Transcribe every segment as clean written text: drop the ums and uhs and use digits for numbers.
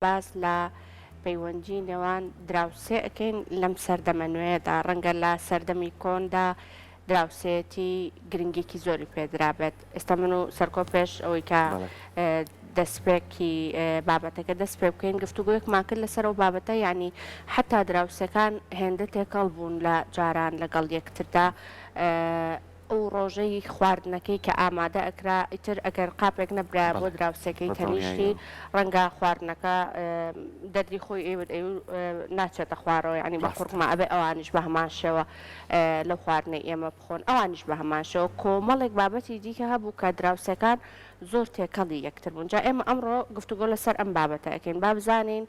باس لە پەیوەندی نێوان دراوسێ ئەکەین لەم سەردەمە نوێیەدا، ڕەنگە لە سەردەمی کۆندا دراوسێیەتی گرنگیەکی زۆری پێدرابێت، ئێستا من و سەرکۆ پێش ئەوەی کە دەستپێکی بابەتەکە دەست پێ بکەین گفتوگۆیەکمان کرد لەسەر ئەو بابەتە، یانی حەتا دراوسێکان هێندە تێکەڵ بوون لە جاران لەگەڵ یەکتردا ئەو ڕۆژەی خواردنەکەی کە ئامادە ئەکرا ئیتر ئەگەر قاپێک نەبرایە بۆ بەڵێ دراوسێکەی بە تەنیشتی دڵنیاییەوە. ڕەنگە خواردنەکە دەردی خۆی ئەیوت ئەیو ناچێتە خوارەوە یانی بە ڕاستە. قوڕگما ئەبێ ئەوانیش بە هەمان شێوە لەو خواردنەی ئێمە بخۆن ئەوانیش بە هەمان شێوە کۆمەڵێک بابەتی دیکە هەبوو کە دراوسێکان زۆر تێکەڵی یەکتر بوون جا ئێمە ئەمڕۆ گفتوگۆ لەسەر ئەم بابەتە ئەکەین با بزانین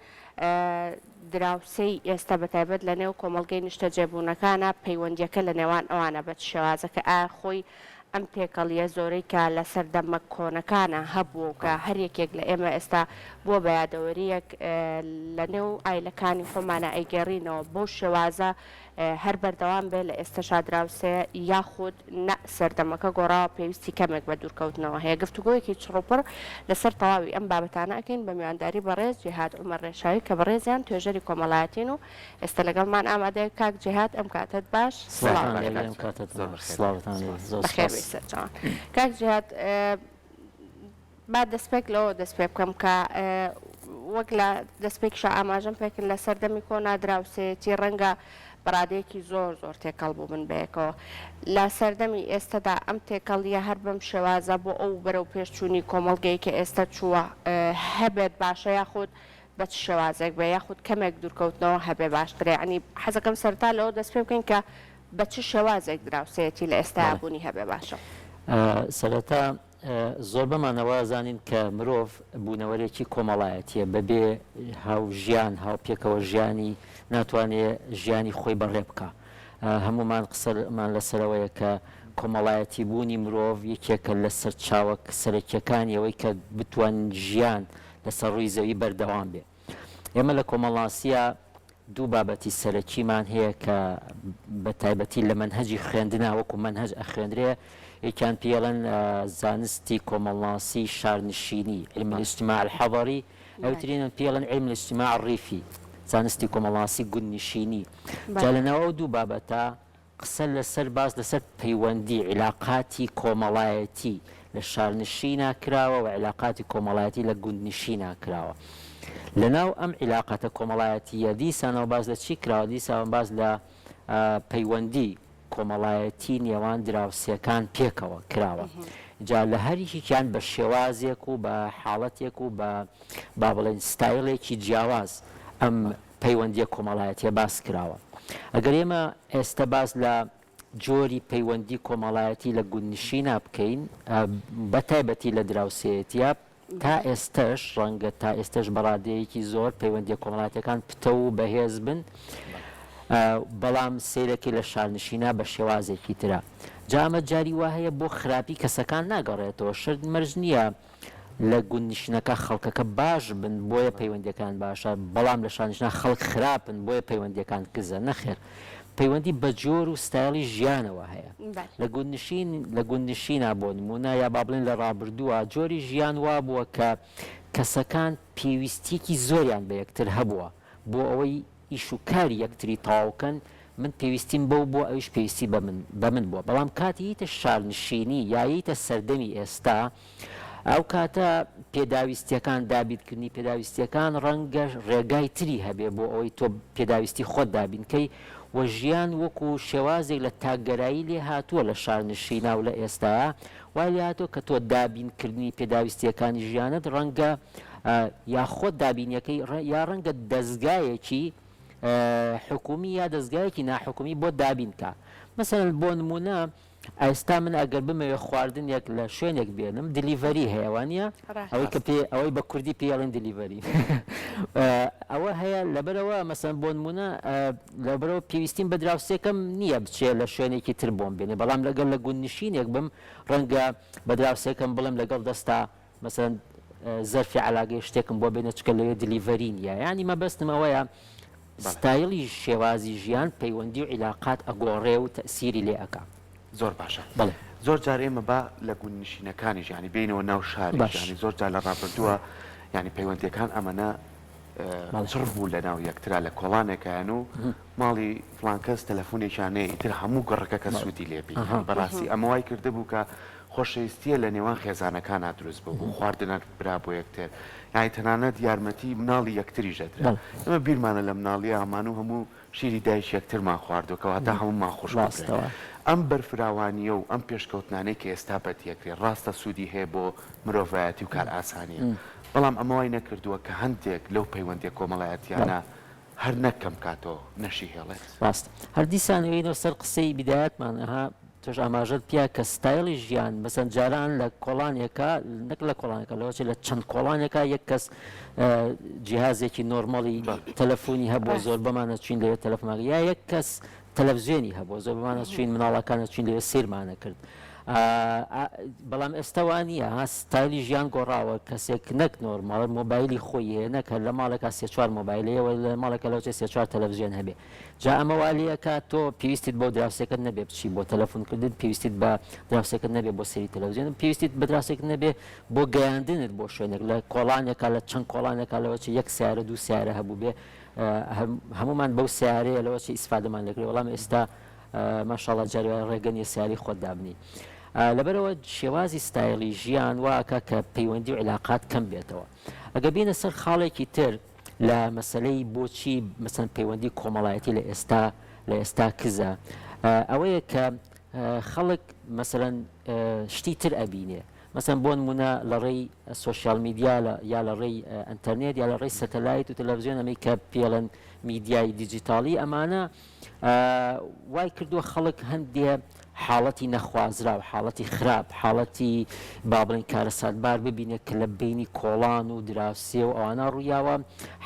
دراوسێی ئێستا بەتایبەت لە نێو کۆمەڵگەی نیشتەجێبوونەکانا پەیوەندییەکە لە نێوان ئەوانە بە چ شێوازەکە ئایا خۆی ئەم تێکەڵییە زۆرەی کە لە سەردەمە کۆنەکانا هەبووە و کە هەر یەکێک لە ئێمە ئێستا بووە بە یادەوەرییەک لە نێو عایلەکانی خۆمانا ئەیگێڕینەوە بەو شێوازە هەر بەردەوام بێ لە ئێستەشا دراوسێ یاخود نا سەردەمەکە گۆڕاوە پێویستی کەمێک بە دوورکەوتنەوە هەیە گفتوگۆیەکی چڕوپڕ لەسەر تەواوی ئەم بابەتانە ئەکەین بە میوانداری بەڕێز جیهاد عومەر ڕێشاوی کە بەڕێزیان توێژەری کۆمەڵایەتین و ئێستا لەگەڵمان ئامادەیە کاک جیهاد ئەم کاتەت باش سڵاوت سڵاوتان لێ لێ بێت ئەم کاتەتان زۆر باش بەخێر بێی سڵاوتان لێ سپاس. زۆر بەخێر سپاس. بێی سەرچاوان کاک جیهاد با دەستپێک لەوە دەست پێ بکەم کە وەک لە دەستپێکیشا ئاماژەم پێ کرد لە سەردەمی کۆنا دراوسێیەتی ڕەنگە بە ڕادەیەکی زۆر زۆر تێکەڵ بووبن بەیەکەوە. لە سەردەمی ئێستەدا ئەم تێکەڵییە هەر بەم شێوازە بۆ ئەو بەرەوپێشچوونی کۆمەڵگەی کە ئێستە چووە هەبێت باشە یاخود بە چ شێوازێک بێ یاخود کەمێک دوورکەوتنەوە هەبێ باشترە؟ یەعنی حەزەکەم سەرەتا لەوە دەست پێ بکەین کە بە چ شێوازێک دراوسێیەتی لە ئێستایا بەڵێ. بوونی هەبێ باشە؟ سەرەتا زۆربەمان ئەوە ئەزانین کە مرۆڤ بوونەوەرێکی کۆمەڵایەتیە، بەبێ هاوژیان، هاوپێکەوە ژیانی ناتوانێ ژیانی خۆی بەڕێ بکا. هەموومان قسەمان لەسەر ئەوەیە کە کۆمەڵایەتی بوونی مرۆڤ یەکێکە لە سەرچاوە سەرەکیەکانی ئەوەی کە بتوانین ژیان لەسەر ڕووی زەوی بەردەوام بێ. ئێمە لە کۆمەڵناسییا دوو بابەتی سەرەکیمان هەیە کە بە تایبەتی لە مەنهەجی خوێندنا وەکو مەنهەج ئەخوێندرێ، یەکیان پێی ئەڵێن زانستی کۆمەڵناسی شارنشینی، علم الاجتماع الحضری، ئەوی ترینیان پێی ئەڵێن علم الاجتماع الریفی، زانستی کۆمەڵناسی گوندنشینی. جا لە ناو ئەو دوو بابەتە قسە لەسەر باس لەسەر پەیوەندی، عیلاقاتی کۆمەڵایەتی، لە شارنشینا کراوە و عیلاقاتی کۆمەڵایەتی لە گوندنشینا کراوە. لەناو ئەم عیلاقاتە کۆمەڵایەتییە دیسانەوە باس لە چی کراوە؟ دیسانەوە باس لە پەیوەندی کۆمەڵایەتی نێوان دراوسێکان پێکەوە کراوە. جا لە هەر یەکێکیان بە شێوازێک و بە حاڵەتێک و بە با بڵێین ستایڵێکی جیاواز ئەم پەیوەندییە کۆمەڵایەتییە باس کراوە. ئەگەر ئێمە ئێستە باس لە جۆری پەیوەندی کۆمەڵایەتی لە گوندنشینا بکەین، بە تایبەتی لە دراوسێیەتییە، تا ئێستەش ڕەنگە تا ئێستەش بە ڕادەیەکی زۆر پەیوەندییە کۆمەڵایەتییەکان پتەو و بەهێز بن، بەڵام سەیرەکەی لە شارنشینا بە شێوازێکی ترە. جا ئەمە جاری وا هەیە بۆ خراپی کەسەکان ناگەڕێتەوە، شەرت مەرج نییە لە گوندنشینەکە خەڵکەکە باش بن بۆیە پەیوەندیەکان باشە بەڵام لە شارنشینە خەڵک خراپن بۆیە پەیوەندیەکان کزە نەخێر پەیوەندی بە جۆر و ستایڵی ژیانەوە هەیە لە گوندنشین لە گوندنشینا بۆ نمونە یا با بڵێن لە ڕابردووە جۆری ژیان وابووە کە کەسەکان پێویستیەکی زۆریان بە یەکتر هەبووە بۆ ئەوەی ئیش و کاری یەکتری تەواو کەن، من پێویستیم بەو بووە ئەویش پێویستی بە من بە من بووە، بەڵام کاتی یەیتە شارنشینی یا یەیتە سەردەمی ئێستا ئەو کاتە پێداویستیەکان دابینکردنی پێداویستیەکان ڕەنگە ڕێگای تری هەبێ بۆ ئەوەی تۆ پێداویستی خۆت دابین کەی و ژیان وەکو شێوازێک لە تاکگەرایی لێ هاتووە لە شارنشینا و لە ئێستایا وای لێ هاتووە کە تۆ دابینکردنی پێداویستیەکانی ژیانت ڕەنگە یا خۆت دابینیەکەی یا ڕەنگە دەزگایەکی حکومی یا دەزگایەکی ناحکومی بۆت دابین کا. مەسەلەن بۆ نموونە ئێستا من ئەگەر بمەوێ خواردنێک لە شوێنێک بێنم delivery هەیە وانیە؟ ئەوەی کە پێ ئەوەی بە کوردی پێی ئەڵێن delivery ئەوە هەیە لەبەرئەوە مەسەلەن بۆ نموونە لەبەرئەوە پێویستیم بە دراوسێکەم نییە بچێ لە شوێنێکی تر بۆم بێنێ بەڵام لەگەر لە گوندنشینێک بم ڕەنگە بە دراوسێکەم بڵێم لەگەڵ دەستا مەسەلەن زەرفی عەلاگەی شتێکم بۆ بێنە چکە لەوێ delivery نییە یانی مەبەستم ئەوەیە ستایڵی شێوازی ژیان پەیوەندی و عیلاقات ئەگۆڕێ و تەئسیری لێ ئەکا. زۆر باشە بەڵێ. زۆر جار ئێمە با لە گوندنشینەکانیش یانی بێینەوە ناو شاریش باش. یانی زۆر جار لە ڕابردووە یانی پەیوەندیەکان ئەمەنە. چڕ بوو لە ناو یەکترا لە کۆڵانێکایان و ماڵی فڵان کەس تەلەفونێکیان هەیە ئیتر هەموو گەڕەکەکە سوودی لێ بینی. بەڕاستی ئەمە وای کردبوو کە خۆشەویستییە لە نێوان خێزانەکانا دروست ببوو، خواردنە برا بۆ یەکتر، یانی تەنانەت یارمەتی مناڵی یەکتریش ئەدرا. ئێمە بیرمانە لە مناڵییا هەمانوو هەموو شیری دایکی یەکترمان خواردووە، کەواتە هەموومان خوشک و براین. ئەم بەرفراوانییە و ئەم پێشکەوتنانەی کە ئێستا بەدیەکرێ، ڕاستە سوودی هەیە بۆ مرۆڤایەتی و کارئاسانییە، بەڵام ئەمە وای نەکردووە کە هەندێک لەو پەیوەندییە کۆمەڵایەتییانە هەر نەک کەم کاتەوە، نەشیهێڵێت. ڕاستە. هەر دیسان ئەوێینەوە سەر قسەی بیدایەتمان، ئەها تۆش ئاماژەت پیا کە ستایڵی ژیان، مەسەن جاران لە کۆڵانێکا، نەک لە کۆڵانێکا، لەوەچێ لە چەند کۆڵانێکا یەک کەس جیهازێکی نۆرمەڵی تەلەفۆنی هەبووە، زۆربەمان ئەچوین لەوێ تەلەفۆنمان یا یەک کەس تەلەفزیۆنی هەبووە، زۆربەمان ئەچوین مناڵەکان ئەچوین لەوێ سەیرمان ئەکرد. بەڵام ئێستا وا نییە، ها ستایلی ژیان گۆڕاوە، کەسێک نەک نۆرماڵ مۆبایلی خۆی هەیە، نەک هەر لە ماڵێکا سێ چوار مۆبایل هەیە و لە ماڵێکا لەوەچێ سێ چوار تەلەفزیۆن هەبێ. جا ئەمە وا لێ ئەکا تۆ پێویستیت بەو دراوسێکەت نەبێ بچی بۆ تەلەفون کردن، پێویستیت بە دراوسێکەت نەبێ بۆ سەیری تەلەفزیۆن، پێویستیت بە دراوسێکت نەبێ بۆ گەیاندنت بۆ شوێنێک لە کۆڵانێکا لە چەند کۆڵانێکا لەوەچێ یەک سەیارە دوو سەیارە هەبووبێ هەموومان بەو سەیارەیە لەوەچێ ئیسفادەمان لێ کرێ، بەڵام ئێستا ماشاءاللە جاری وایە ڕێگە نیە سەیارەی خۆت دابنێی. لەبەرئەوە شێوازی ستایڵی ژیان وا ئەکا کە پەیوەندی و عیلاقات کەم بێتەوە. ئەگەر بێینە سەر خاڵێکی تر لە مەسەلەی بۆچی مەسەن پەیوەندی کۆمەڵایەتی لە ئێستا لە ئێستا کزە ئەوەیە کە خەڵک مەسەلەن شتی تر ئەبینێ مەسەن بۆ نمونە لە ڕێی social media یا لە ڕێی ئەتەرنێت یا لە ڕێی سەتەلایت و تەلەڤزیۆن ئەمەی کە پێڵێن میدیای دیجیتاڵی ئەمانە وای کردووە خەڵک هەندێ حاڵەتی نەخوازراو، حاڵەتی خراپ، حاڵەتی با بڵێین کارەساتبار ببینێ کە لە بەینی کۆڵان و دراوسێ و ئەوانە ڕوویاوە،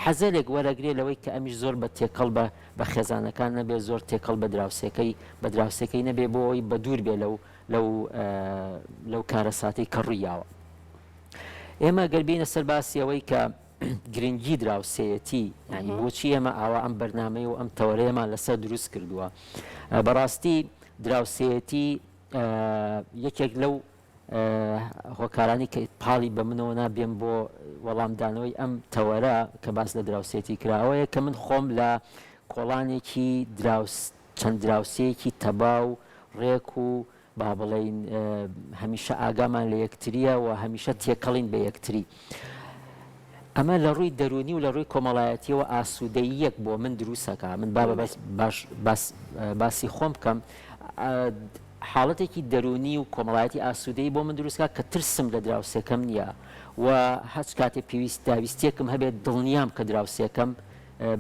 حەزەرێک وەرەگرێ لەوەی کە ئەمیش زۆر بە تێکەڵ بە بە خێزانەکان نەبێ، زۆر تێکەڵ بە دراوسێکەی بە دراوسێکەی نەبێ بۆ ئەوەی بە دوور بێ لەو لەو لەو کارەساتەی کە ڕوویاوە. ئێمە گەر بێینە سەر باسی ئەوەی کە گرنگی دراوسێیەتی یانی بۆچی ئێمە ئاوا ئەم بەرنامەی و ئەم تەوەرەیەمان لەسەر دروست کردووە بەڕاستی دراوسێیەتی یەکێک لەو هۆکارانی کە پاڵی بە منەوە نابێم بۆ وەڵامدانەوەی ئەم تەوەرە کە باس لە دراوسێتی کراوەیە کە من خۆم لە کۆڵانێکی دراوس چەند دراوسێیەکی تەبا و ڕێک و با بڵێین هەمیشە ئاگامان لە یەکترییە و هەمیشە تێکەڵین بە یەکتری. ئەمە لە ڕووی دەروونی و لە ڕووی کۆمەڵایەتییەوە ئاسوودەییەک بۆ من دروست ئەکا. من با بە بەس باش باس باسی خۆم بکەم. حاڵەتێکی دەروونی و کۆمەڵایەتی ئاسوودەیی بۆ من دروست کا کە ترسم لە دراوسێکەم نییە و هەچ کاتێ پێویست داویستییەکم هەبێت دڵنیام کە دراوسێکەم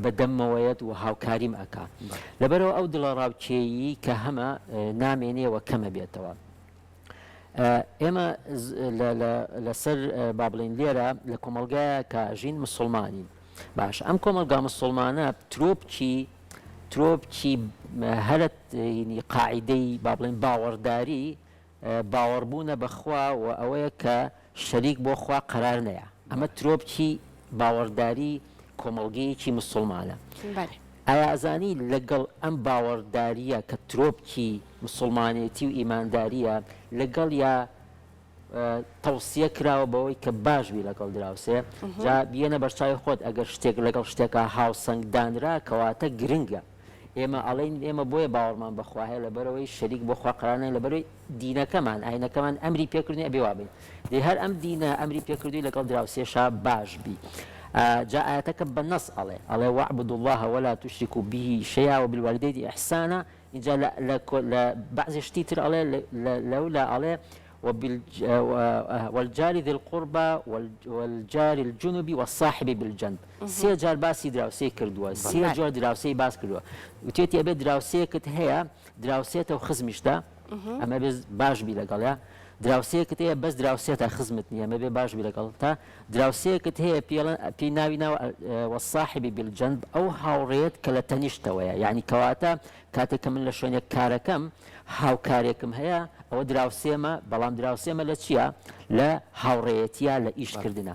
بە دەممەوەیەت و هاوکاریم ئەکا. لەبەرئەوە ئەو دڵەڕاوکێیی کە هەمە نامێنێ و کەم ئەبێتەوە. ئێمە لەسەر با بڵێین لێرە لە کۆمەڵگایە کە ئەژین مسوڵمانین. باشە ئەم کۆمەڵگا مسوڵمانە ترۆپکی ترۆپکی هەرە قاعیدەی با بڵێین باوەڕداری باوەڕبوونە بە خوا و ئەوەیە کە شەریک بۆ خوا قەرار نەیا. ئەمە ترۆپکی باوەڕداری کۆمەڵگەیەکی مسوڵمانە. ئایا ئەزانی لەگەڵ ئەم باوەڕدارییە کە ترۆپکی مسوڵمانێتی و ئیماندارییە لەگەڵیا تەوسیە کراوە بەوەی کە باش بی لەگەڵ دراوسێ؟ جا بیەنە بەرچاوی خۆت ئەگەر شتێک لەگەڵ شتێکا هاوسەنگ دانرا کەواتە گرنگە. ئێمە ئەڵێین ئێمە بۆیە باوەڕمان بە خوا هەیە لەبەرئەوەی شەریک بۆ خوا قەرار نەین لەبەرئەوەی دینەکەمان ئاینەکەمان ئەمری پێکردوین ئەبێ وابین دەی هەر ئەم دینە ئەمری پێکردوی لەگەڵ دراوسێشا باش بی جا ئایەتەکە بە نەص ئەڵێ ئەڵێ واعبدوا الله ولا تشركوا به شيئا وبالوالدين إحسانا ئینجا لە لە لە بەعزێ شتی تر ئەڵێ لەولا ئەڵێ والجار ذی القربى والجار الجنب والصاحب بالجنب سێ جار باسی دراوسێی کردووە سێ جۆر دراوسێی باس کردووە وتێتی ئەبێت دراوسێکت هەیە دراوسێتە و خزمیشتە ئەمە بێ باش بی لەگەڵیا دراوسێکت هەیە بەس دراوسێتە خزمت نییە ئەمە بێ باش بی لەگەڵ تا دراوسێکت هەیە پێڵێن پێی ناوی ناوە والصاحب بالجنب ئەو هاوڕێیەت کە لە تەنیشتەوەیە یعنی کەواتە کاتێک کە من لە شوێنێک کارەکەم هاوکارێکم هەیە ئەوە دراوسێمە بەڵام دراوسێمە لە چییە لە هاوڕێیەتیە لە ئیشکردنە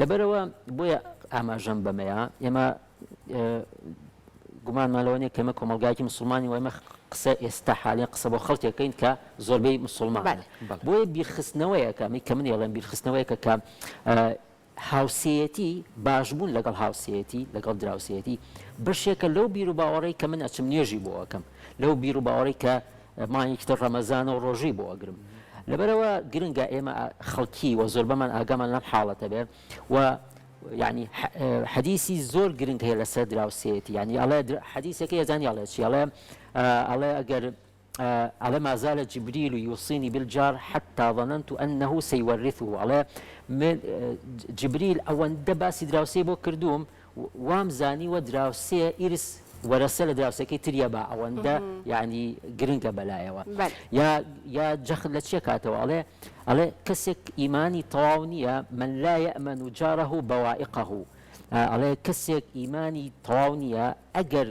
لەبەرەوە بۆیە ئاماژەم بەمەیە ئێمە گومانمان لەوە نیە کە ئێمە کۆمەڵگایەکی مسوڵمانین و ئێمە قسە ئێستا حالیەن قسە بۆ خەڵکێکەین کە زۆربەی مسوڵمانن بۆیە بیرخستنەوەیەکە ئەمەی کە من ئێڵێم بیرخستنەوەیەکە کە. هاوسێیەتی، باشبوون لەگەڵ هاوسێیەتی، لەگەڵ دراوسێیەتی، بەشێکە لەو بیروباوەڕەی کە من ئەچم نوێژی بۆ ئەکەم، لەو بیروباوەڕەی کە مانگێکی تر ڕەمەزانە و ڕۆژووی بۆ ئەگرم. لەبەرئەوە گرنگە ئێمە خەڵکی و زۆربەمان ئاگامان لەم حاڵەتە بێ و یعنی حەدیسی زۆر گرنگ هەیە لەسەر دراوسێیەتی، یعنی ئەڵێ حەدیسەکەی ئەزانی ئەڵێ چی؟ ئەڵێ ئەڵێ ئەگەر ئەڵێ ما زال جبریل یوصینی بالجار حتی ظننت انه سیورثه ئەڵێ من جبریل ئەوەندە باسی دراوسێی بۆ کردووم وام زانیوە دراوسێ ئیرس وەرەسە لە دراوسێکەی تریە با ئەوەندە یعنی گرنگە بەلایەوە یا یا جەخت لە چیە کاتەوە ئەڵێ ئەڵێ کەسێک ئیمانی تەواو نییە من لا یەئمەن جارە بەوائقه ئەڵێ کەسێک ئیمانی تەواو نییە ئەگەر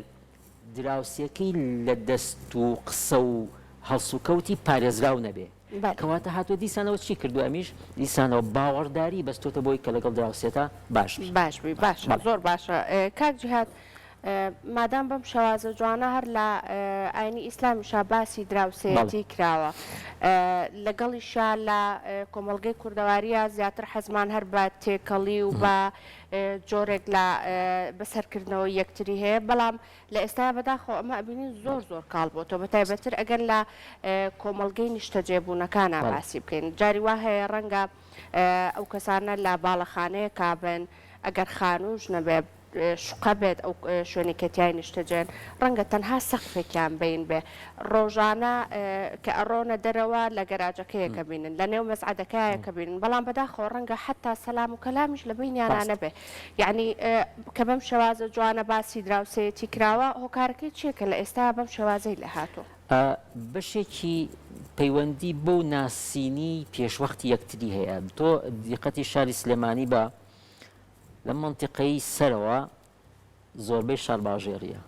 دراوسێکەی لە دەست و قسە و هەڵسوکەوتی پارێزراو نەبێ. کەواتە هاتووە دیسانەوە چی کردووە ئەمیش دیسانەوە باوەڕداری بەستۆتە بۆی کە لەگەڵ دراوسێتا باش بی. باش بی باشە زۆر باشە کاک جیهاد مادام بەم شێوازە جوانە هەر لە ئاینی ئیسلامیشا باسی دراوسێیەتی کراوە لەگەڵیشا لە کۆمەڵگەی کوردەواریە زیاتر حەزمان هەر بە تێکەڵی و بە جۆرێک لە بەسەرکردنەوەی یەکتری هەیە، بەڵام لە ئێستایا بەداخەوە ئەمە ئەبینین زۆر زۆر کاڵ بۆتەوە بەتایبەتتر ئەگەر لە کۆمەڵگەی نیشتەجێبوونەکانا باسی بکەین جاری وا هەیە ڕەنگە ئەو کەسانە لە باڵەخانەیەکا بن ئەگەر خانووش نەبێ شوقە بێت ئەو شوێنەی کە تیای نیشتەجێن ڕەنگە تەنها سەقفێکیان بەین بێ ڕۆژانە کە ئەڕۆنە دەرەوە لە گەراجەکە یەکە بینن لە نێو مەسعەدەکە یەکە بینن بەڵام بەداخەوە ڕەنگە حەتا سەلام و کەلامیش لە بەینیانا نەبێ یەعنی کە بەم شێوازە جوانە باسی دراوسێیەتی کراوە هۆکارەکەی چیە کە لە ئێستایا بەم شێوازەی لێ هاتووە؟ بەشێکی پەیوەندی بەو ناسینی پێشوەختی یەکتری هەیە تۆ دیقەتی شاری سلێمانی بە لەم مەنتیقەی سەرەوە زۆربەی شارباژێڕیە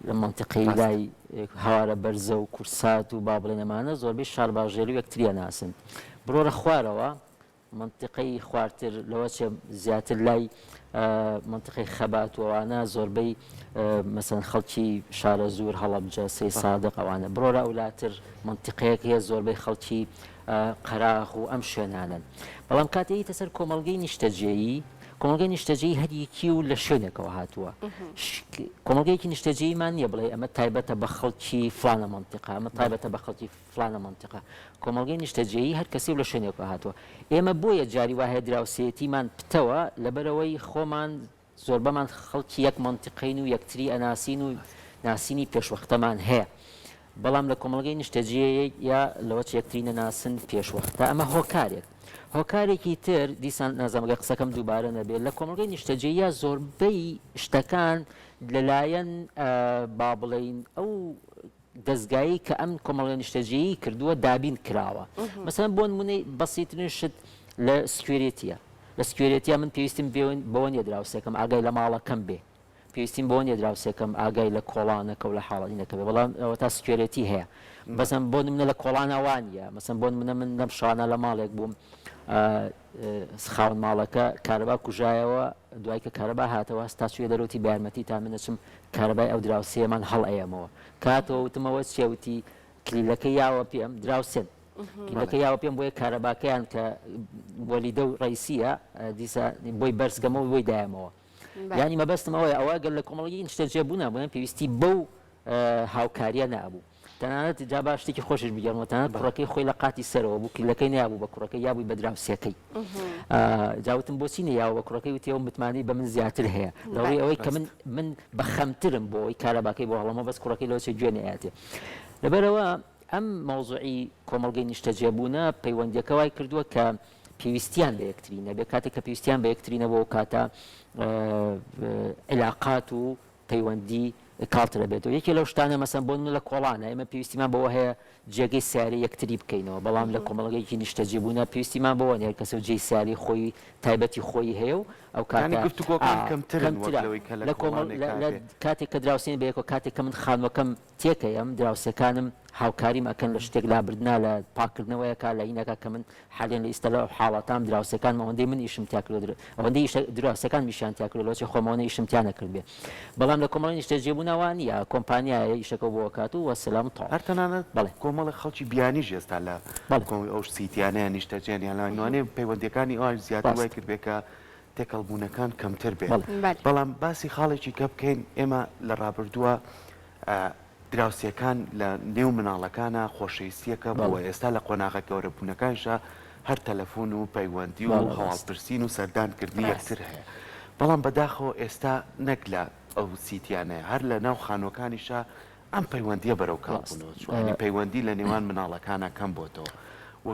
لە مەنتیقەی لای هەوارە بەرزە و کورسات و با بڵێن ئەمانە زۆربەی شارباژێری و یەکتریە ناسن بڕۆرە خوارەوە مەنتیقەی خوارتر لەوە چێ زیاتر لای مەنتیقەی خەبات و ئەوانە زۆربەی مەسەن خەڵکی شارەزوور هەڵەبجە سەی سادق ئەوانە بڕۆرە ئەولاتر مەنتیقەیەک هەیە زۆربەی خەڵکی قەراغ و ئەم شوێنانەن بەڵام کاتێ یتە سەر کۆمەڵگەی نیشتەجێیی کۆمەڵگەی نیشتەجێی هەر یەکی و لە شوێنێکەوە هاتووە کۆمەڵگەیەکی نیشتەجێیمان نییە بڵێ ئەمە تایبەتە بە خەڵکی فلانە مەنتیقە ئەمە تایبەتە بە خەڵکی فلانە مەنتیقە کۆمەڵگەی نیشتەجێیی هەر کەسی و لە شوێنێکەوە هاتووە ئێمە بۆیە جاری وا هەیە دراوسێیەتیمان پتەوە لەبەرئەوەی خۆمان زۆربەمان خەڵکی یەک مەنتیقەین و یەکتری ئەناسین و ناسینی پێشوەختەمان هەیە بەڵام لە کۆمەڵگەی نیشتەجێیە لەوە چ یەکتری نەناسن پێشوەختە ئەمە هۆکارێک هۆکارێکی تر دیسان نازانم گەر قسەکەم دووبارە نەبێت لە کۆمەڵگەی نیشتەجێیە زۆربەی شتەکان لەلایەن با بڵێین ئەو دەزگایی کە ئەم کۆمەڵگە نیشتەجێیی کردووە دابین کراوە مەسەلەن بۆ نمونەی بەسیترین شت لە security یە لە security یە من پێویستیم بەوە نیە دراوسێکەم ئاگای لە ماڵەکەم بێ پێویستیم بەوە نیە دراوسێکەم ئاگای لە کۆڵانەکە و لە حاڵەتینەکە بێ بەڵام ئەوە تا security هەیە بەسەن بۆ نمونە لە کۆڵانە وانە مەسەن بۆ نمونە من لەم شوانە لە ماڵێک بووم خاوەن ماڵەکە کارەبا کوژایەوە دوای کە کارەبا هاتەوە هەستا چوویە دەرەوە وتی بە یارمەتیتان من ئەچم کارەبای ئەو دراوسێیەمان هەڵ ئەیەمەوە کاتەوە وتم ئەوە چیە وتی کلیلەکەی یاوە پێم دراوسێن کلیلەکەی یاوە پێم بۆیە کارەباکەیان کە وەلیدە و ڕئیسیە دیسا بۆی بەرزگەمەوە بۆی دایەمەوە یانی مەبەستم ئەوەیە ئەوە گەر لە کۆمەڵگەی نیشتەجێبوونا بووین پێویستی بەو هاوکاریە نابوو تەنانەت جا با شتێکی خۆشیش بگێڕمەوە تەنانەت کوڕەکەی خۆی لە قاتی سەرەوە بوو کلیلەکەی نەیابوو بە کوڕەکەی یابووی بە دراوسێکەی جا وتم بۆچی نەیاوە بە کوڕەکەی وتی ئەو متمانەی بە من زیاتر هەیە لە ڕووی ئەوەی کە من من بە خەمترم بۆ ئەوەی کارەباکەی بۆ هەڵەمەوە بەس کوڕەکەی لەوە چێ گوێ نەیاتێ لەبەرئەوە ئەم مەوزوعی کۆمەڵگەی نیشتەجێبوونە پەیوەندیەکە وای کردووە کە پێویستیان بە یەکتری نەبێ کاتێک کە پێویستیان بە یەکتری نەبوو ئەو کاتە عیلاقات و پەیوەندی کاڵتر ئەبێتەوە یەکێ لەو شتانە مەسەن بۆ نمونە لە کۆڵانە ئێمە پێویستیمان بەوە هەیە جێگەی سیارەی یەکتری بکەینەوە بەڵام لە کۆمەڵگەیەکی نیشتەجێبوونە پێویستیمان بەوە نیە کەسە و جێی سیارەی خۆی تایبەتی خۆی هەیە و ئەو یانی کاتە گفتوگۆکان ئا کەمترن وەک کەمترە لەوەی کە لە لە کۆمەڵ کۆڵانێکا لە بێ. کاتێک کە دراوسێین بەیەکەوە کاتێک کە من خانووەکەم تێکەیەم دراوسێکانم هاوکاریم ئەکەن لە شتێک لابردنا لە پاککردنەوەیەکا لە هینەکا کە من حالیەن لە ئیستا لەو حاڵەتام دراوسێکانم ئەوەندەی من ئیشم تیا کردوە ئەوەندەی ئیشە دراوسێکانم ئیشیان تیا کردوە لەوەچێ خۆم ئەوەنە ئیشم تیا نەکردبێ بەڵام لە کۆمەڵی نیشتەجێبوونا وا نییە کۆمپانیایە ئیشەکەو بۆ ئەکات و وەسەلام تەواو هەر تەنانەت بەڵێ. کۆمەڵێک خەڵکی بیانیش ئێستا لە ئەو سیتیانەیان نیشتەجێن یان لەوانەیە پەیوەندیەکانی ئەوان زیاتر وای کردبێ کە تێکەڵبوونەکان کەمتر بێت. بەڵام باسی خاڵێکی کە بکەین ئێمە لە ڕابردووە دراوسێکان لە نێو مناڵەکانا خۆشەویستیەکە بووە ئێستا لە قۆناغە گەورەبوونەکانیشا هەر تەلەفۆن و پەیوەندی و هەواڵپرسین و سەردان کردنی یەکتر هەیە بەڵام بەداخەوە ئێستا نەک لە ئەو سیتیانەیە هەر لە ناو خانووەکانیشا ئەم پەیوەندیە بەرەو کاڵبوونەوە چووە یانی پەیوەندی لە نێوان مناڵەکانا کەم بۆتەوە و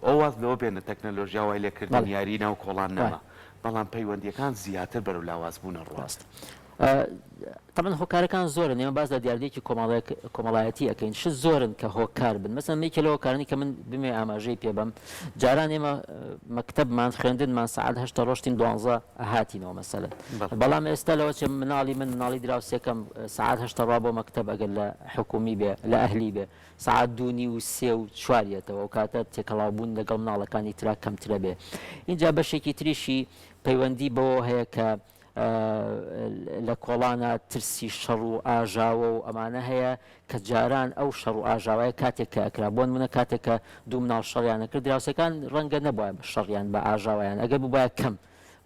ئەو واز لەوە بێنە تەکنەلۆژیا وای لێ کردن یاری ناو کۆڵان نەما بەڵام پەیوەندیەکان زیاتر بەرەو لاواز بوون ئەڕوات. تەبعەن هۆکارەکان زۆرن ئێمە باس لە دیاردەیەکی کۆمەڵێک کۆمەڵایەتی ئەکەین شت زۆرن کە هۆکار بن مەسەن یەکێ لە هۆکارانی کە من بمێ ئاماژەی پێ بەم جاران ئێمە مەکتەبمان خوێندنمان سەعات هەشتە ڕۆشتین دوانزە هاتینەوە مەسەلەن بەڵام ئێستا لەوە چێ مناڵی من مناڵی دراوسێکەم سەعات هەشتە ڕوا بۆ مەکتەب ئەگەر لە حکومی بێ لە ئەهلی بێ سەعات دوو نیو و سێ و چوار یەتەوە ئەو کاتە تێکەڵاو بوون لەگەڵ مناڵەکانی ترا کەمترە بێ ئینجا بەشێکی تریشی پەیوەندی بەوە هەیە کە لە کۆڵانە ترسی شەڕ و ئاژاوە و ئەمانە هەیە کە جاران ئەو شەڕ و ئاژاوەیە کاتێک کە ئەکرا بۆ نمونە کاتێک کە دوو مناڵ شەڕیان ئەکرد دراوسێکان ڕەنگە نەبوایە بە شەڕیان بە ئاژاوەیان ئەگەر ببوایە کەم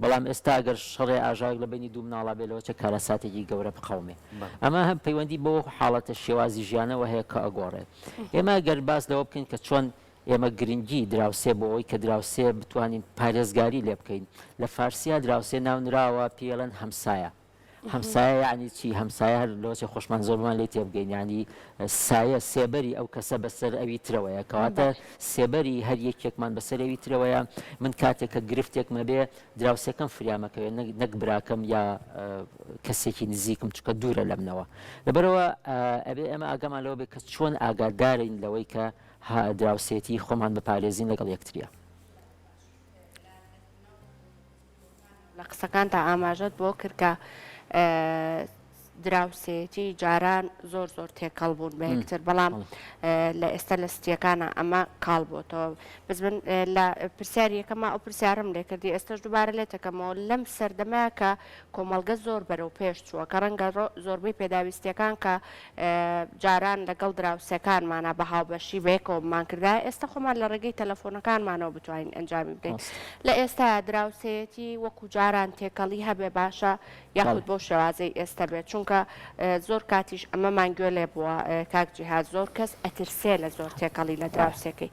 بەڵام ئێستا ئەگەر شەڕێ ئاژاوێک لە بەینی دوو مناڵا بێ لەوەچە کارەساتێکی گەورە بقەومێ ئەمە هەم پەیوەندی بەو حاڵەتە شێوازی ژیانەوە هەیە کە ئەگۆڕێت ئێمە گەر باس لەوە بکەین کە چۆن ئێمە گرنگی دراوسێ بۆ ئەوەی کە دراوسێ بتوانین پارێزگاری لێ بکەین لە فارسیا دراوسێ ناونراوە پێڵەن هەمسایە هەمسایە یەعنی چی؟ هەمسایە هەر لەوەچێ خۆشمان زۆربەمان لێی تێبگەین یەعنی سایە سێبەری ئەو کەسە بەسەر ئەوی ترەوەیە کەواتە سێبەری هەر یەکێکمان بەسەر ئەوی ترەوەیە من کاتێک کە گرفتێکم هەبێ دراوسێکەم فریامەکەوێ نەک براکەم یا کەسێکی نزیکم چونکە دوورە لەمنەوە لەبەرئەوە ئەبێ ئێمە ئاگامان لەوە بێ کە چۆن ئاگادارین لەوەی کە دراوسێتی خۆمان بپارێزین لەگەڵ یەکتریا. لە قسەکانتا ئاماژەت بۆ کرد کە دراوسێتی جاران زۆر زۆر تێکەڵ بوون بە یەکتر بەڵام لە ئێستا لە ستیەکانە ئەمە کاڵ بۆتەوە بەس من لە پرسیاری یەکەمە ئەو پرسیارم لێ کردی ئێستاش دووبارە لێتەکەمەوە لەم سەردەمە کە کۆمەڵگە زۆر بەرەو پێش چووە کە ڕەنگە زۆربەی پێداویستیەکان کە جاران لەگەڵ دراوسێکانمانا بە هاوبەشی بەیەکەوە بمانکردایە ئێستا خۆمان لە ڕێگەی تەلەفۆنەکانمانەوە بتوانین ئەنجامی بدەین لە ئێستایا دراوسێیەتی وەکو جاران تێکەڵی هەبێ باشە یاخود بەو شێوازەی ئێستا بێت چونکە زۆر کاتیش ئەمەمان گوێ لێ بووە کاک جیهاد زۆر کەس ئەترسێ لە زۆر تێکەڵی لە دراوسێکەی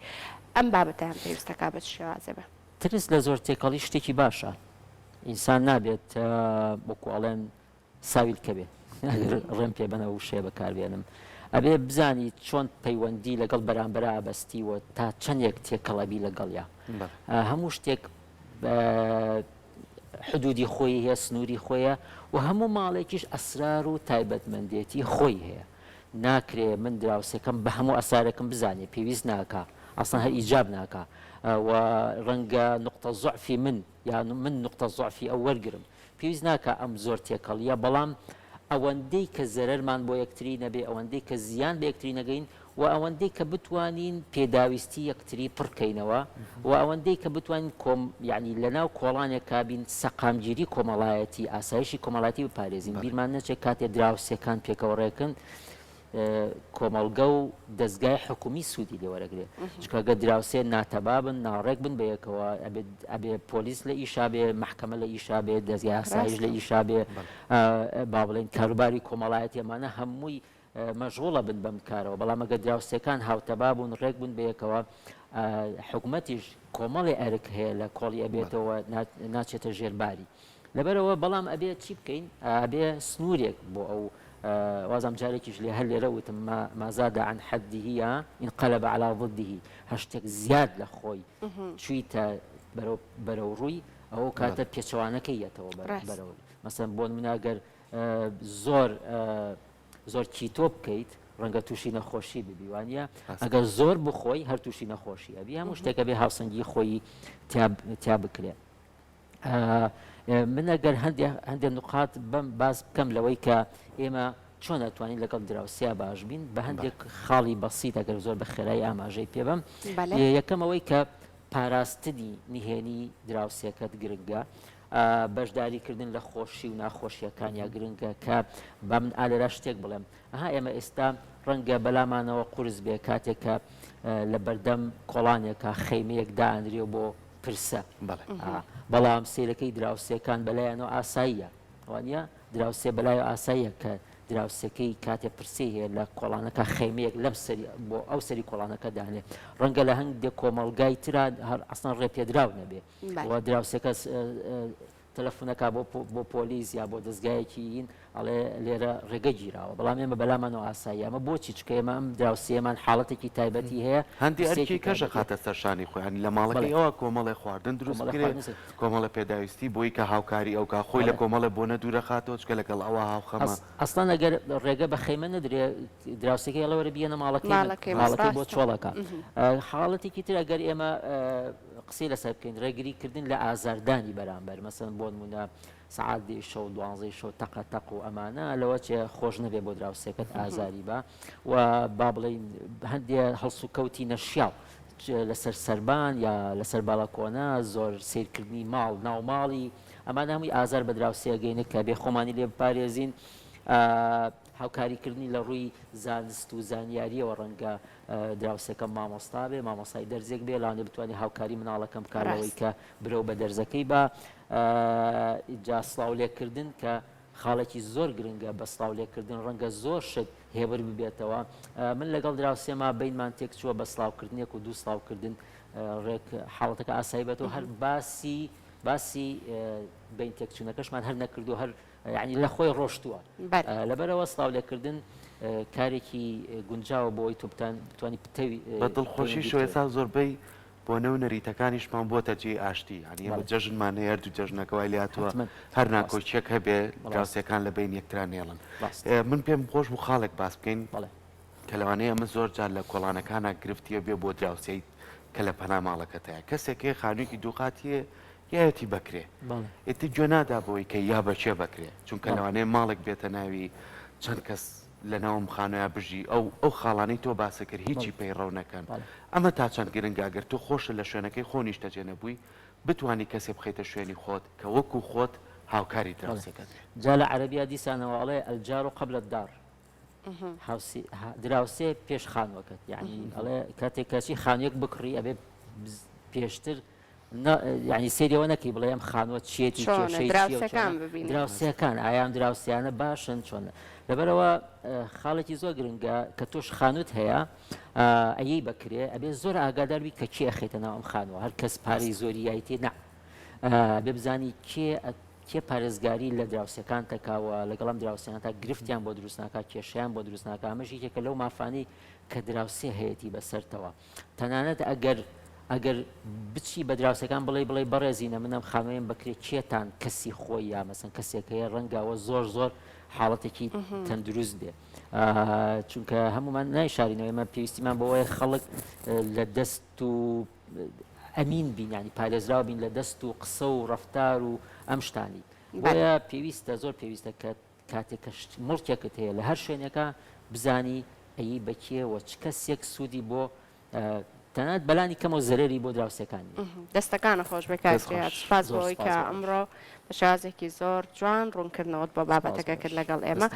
ئەم بابەتەیان پێویستەکا بە چ شێوازێ بێ؟ ترس لە زۆر تێکەڵی شتێکی باشە ئینسان نابێت وەکو ئەڵێن ساویلکە بێ ئەگەر ڕێم پێ بەن ئەو وشەیە بەکار بێنم ئەبێ بزانی چۆن پەیوەندی لەگەڵ بەرامبەرا ئەبەستی و تا چەندێک تێکەڵ ئەبی لەگەڵیا هەموو شتێک حدودی خۆی هەیە سنووری خۆیە و هەموو ماڵێکیش ئەسرار و تایبەتمەندێتی خۆی هەیە ناکرێ من دراوسێکەم بە هەموو ئەسارێکم بزانێ پێویست ناکا ئەسڵەن هەر ئیجاب ناکا و ڕەنگە نقطە زعفی من یان من نقطە زعفی ئەو وەرگرم پێویست ناکا ئەم زۆر تێکەڵییە، بەڵام ئەوەندەی کە زەرەرمان بۆ یەکتری نەبێ، ئەوەندەی کە زیان بە یەکتری نەگەین و ئەوەندەی کە بتوانین پێداویستی یەکتری پڕ کەینەوە و ئەوەندەی کە بتوانین کۆم یانی لەناو کۆڵانێکا بین سەقامگیری کۆمەڵایەتی، ئاسایشی کۆمەڵایەتی بپارێزین. بیرمان نەچێ کاتێ دراوسێکان پێکەوە ڕێکن، کۆمەڵگە و دەزگای حکومی سوودی لێ وەرەگرێ چونکە گەر دراوسێ ناتەبا بن ناڕێک بن بە یەکەوە ئەبێ پۆلیس لە ئیشا بێ مەحکەمە لە ئیشا بێ دەزگای ئاسایش لە ئیشا بێ با بڵێن کاروباری کۆمەڵایەتی ئەمانە هەمووی مەشغوڵە بن بەم کارەوە بەڵام ئەگەر دراوسێکان هاوتەبا بوون ڕێک بوون بە یەکەوە حکومەتیش کۆمەڵی ئەرک هەیە لە کۆڵی ئەبێتەوە ناچێتە ژێر باری. لەبەرئەوە بەڵام ئەبێ چی بکەین ئەبێ سنوورێک بۆ ئەو وازم جارێکیش لێ هەر لێرە وتم ما زاد عن حده انقلب على ضده هەر شتێک زیاد لە خۆی چوویتە بەرەو بەرەو ڕووی ئەو کاتە پێچەوانەکەی یەتەوە بەرەو مەسەن بۆ نمونە گەر زۆر زۆر کیتۆ بکەیت ڕەنگە تووشی نەخۆشی ببی وانە ئەگەر زۆر بخۆی هەر تووشی نەخۆشی ئەبی هەموو شتێکە بێ هاوسەنگی خۆی تیا بکرێت من ئەگەر هەندێ هەندێ نقات بەم باس بکەم لەوەی کە ئێمە چۆن ئەتوانین لەگەڵ دراوسیا باش بین بە هەندێک خاڵی بەسیت ئەگەر زۆر بە خێرایی ئاماژەی پێ بەم یەکەم ئەوەی کە پاراستنی نهێنی دراوسێکەت گرنگە. بەشداری کردن لە خۆشی و ناخۆشیەکانیا گرنگە کە با من ئالێرا شتێک بڵێم ئەها ئێمە ئێستا ڕەنگە بەلامانەوە قورس بێ کاتێک کە لە بەردەم کۆڵانێکە خەیمەیەک دانرێ بۆ پرسە بەڵام سیرەکەی دراوسێکان بەلایەنەوە ئاساییە وانە دراوسێ بەلای ئاساییە کە دراوسێکەی کاتێ پرسی هەیە لە کۆڵانەکە خەیمەیەک لەم سەری بۆ ئەو سەری کۆڵانەکە دانێ ڕەنگە لە هەندێک کۆمەڵگای ترا هەر ئەسڵەن ڕێپێدراو نەبێ و دراوسێکە تەلەفونەکە بۆ بۆ پۆلیس یا بۆ دەستگایەکی ین ئەڵێ لێرە ڕێگە گیراوە بەڵام ئێمە بەلامانەوە ئاسایی ئەمە بۆچی چکە ئێمە ئەم دراوسێمان حاڵەتێکی تایبەتی هەیە هەندی ئەرکی کەشە خاتە سەر شانی خۆیان لە ماڵەکەی ئەوە کۆمەڵێ خواردن دروست بکرێ کۆمەڵە پێداویستی بۆی کە هاوکاری ئەو کا خۆی لە کۆمەڵێ بۆنە دوورەخاتەوە چکە لەگەڵ ئەوە هاوخەمە. ئەسڵەن ئەگەر ڕێگە بە خەیمە نەدرێ دراوسێکەی ئەڵێ وەرە بیەنە ماڵەکەی من ماڵەکەی بۆ چۆڵەکە. حاڵەتێکی تر ئەگەر ئێمە قسەی لەسەر بکەین ڕێگری کردن لە ئازاردانی بەرامبەر مەسەن بۆ نمونە سەعات دەی شەو دوانزەی شەو تەقە تەق و ئەمانە لەوە چێ خۆش نەبێ بۆ دراوسێکەت ئازاری بە و با بڵێین هەندێ هەڵسوکەوتی نەشیاو لەسەر سەربان یا لەسەر باڵەکۆنە زۆر سەیرکردنی ماڵ ناو ماڵی ئەمانە هەمووی ئازار بە دراوسێ ئەگەینێ کە بێ خۆمانی لێ بپارێزین هاوکاریکردنی لە ڕووی زانست و زانیاریەوە ڕەنگە دراوسێکەم مامۆستا بێ مامۆستای دەرزێک بێ لەوانەیە بتوانێ هاوکاری مناڵەکەم بکات لەوەی کە برەو بە دەرزەکەی با جا سڵاو لێکردن کە خاڵێکی زۆر گرنگە بە سڵاو لێکردن ڕەنگە زۆر شت هێور ببێتەوە من لەگەڵ دراوسێما بینمان تێکچووە بە سڵاوکردنێک و دوو سڵاوکردن ڕێک حاڵەتەکە ئاسایی بێتەوە هەر باسی باسی بین تێکچوونەکەشمان هەر نەکردو هەر یعنی لە خۆی ڕۆشتووە لەبەرەوە سڵاو لێکردن کارێکی گونجاوە بۆی تۆ بتوانی پتەوی بە دڵخۆشی شۆێسا زۆربەی بۆنە و نەریتەکانیشمان بۆتە جێی ئاشتی یانی ئێمە جەژنمان هەیە هەردوو جەژنەکە وای لێهاتووە هەر ناکۆکیەک هەبێ دراوسێکان لە بەین یەکترا نێڵن من پێم خۆش بوو خاڵێک باس بکەین کە لەوانەیە ئەمە زۆر جار لە کۆڵانەکانە گرفتیە بێ بۆ دراوسێیت کە لە پەنا ماڵەکەتەیە کەسێک هەیە خانوویەکی دووقاتیە یایەتی بەکرێ ئیتر گوێ نادا بەوەی کە یا بەکێ بەکرێ چونکە لەوانەیە ماڵێک بێتە ناوی چەند کەس لەناو ئەم خانووە بژی ئەو ئەو خاڵانەی تۆ باست کرد هیچی پەیڕەو نەکەن ئەمە تا چەند گرنگە ئەگەر تۆ خۆشت لە شوێنەکەی خۆ نیشتەجێ نەبووی بتوانی کەسێ بخەیتە شوێنی خۆت کە وەکو خۆت هاوکاری دراوسێکەت بێ. جا لە عەرەبیا دیسانەوە ئەڵێ الجار قبل الدار هاوسی دراوسێ پێش خانوەکەت یعنی ئەڵێ کاتێک کەچی خانوویەک بکڕی ئەبێ پێشتر یعنی سەیری ئەوە نەکەی بڵێ ئەم خانووە چیەتی کێشەی دراوسێکان ببینی دراوسێکان ئایا ئەم دراوسیانە باشن چۆنە لەبەرەوە خاڵێکی زۆر گرنگە کە تۆش خانوت هەیە ئەیەی بەکرێ ئەبێ زۆر ئاگادار بی کە کێ ئەخێتە ناو ئەم خانووە هەر کەس پارەی زۆری یایتێ نا بێ بزانی کێ کێ پارێزگاری لە دراوسێکان تەکاوە لەگەڵم دراوسێکان تا گرفتیان بۆ دروست ناکات کێشیان بۆ دروست ناکە ئەمەش یەکێکە لەو مافانی کە دراوسێ هەیەی بەسەرتەوە تەنانەت ئەگەر ئەگەر بچی بە دراوسێکان بڵێی بڵێی بەڕێزینە من ئەم خانووەیم بەکرێ کێتان کەسی خۆی یا مەسەن کەسێک هەیە ڕەنگە ئەوە زۆر زۆر حاڵەتێکی تەندروست بێ چونکە هەمومان نایشارینەوە ئێمە پێویستیمان بەوەیە خەڵک لە دەست و ئەمین بین ینی پارێزراو بین لە دەست و قسە و ڕفتار و ئەم شتانی بۆیە پێویستە زۆر پێویستە کە کاتێک کە موڵکێکت هەیە لە هەر شوێنێکا بزانی ئەیی بە کێ و چ کەسێک سوودی بۆ تەنانەت بەلانی کەمەوە زەرەری بۆ دراوسێکان نییە. دەستەکانت خۆش بێ کاک جیهاد سوپاس بۆ ئەوەی کە ئەمڕۆ بە شێوازێکی زۆر جوان ڕوونکردنەوەت بۆ بابەتەکە کرد لەگەڵ ئێمە.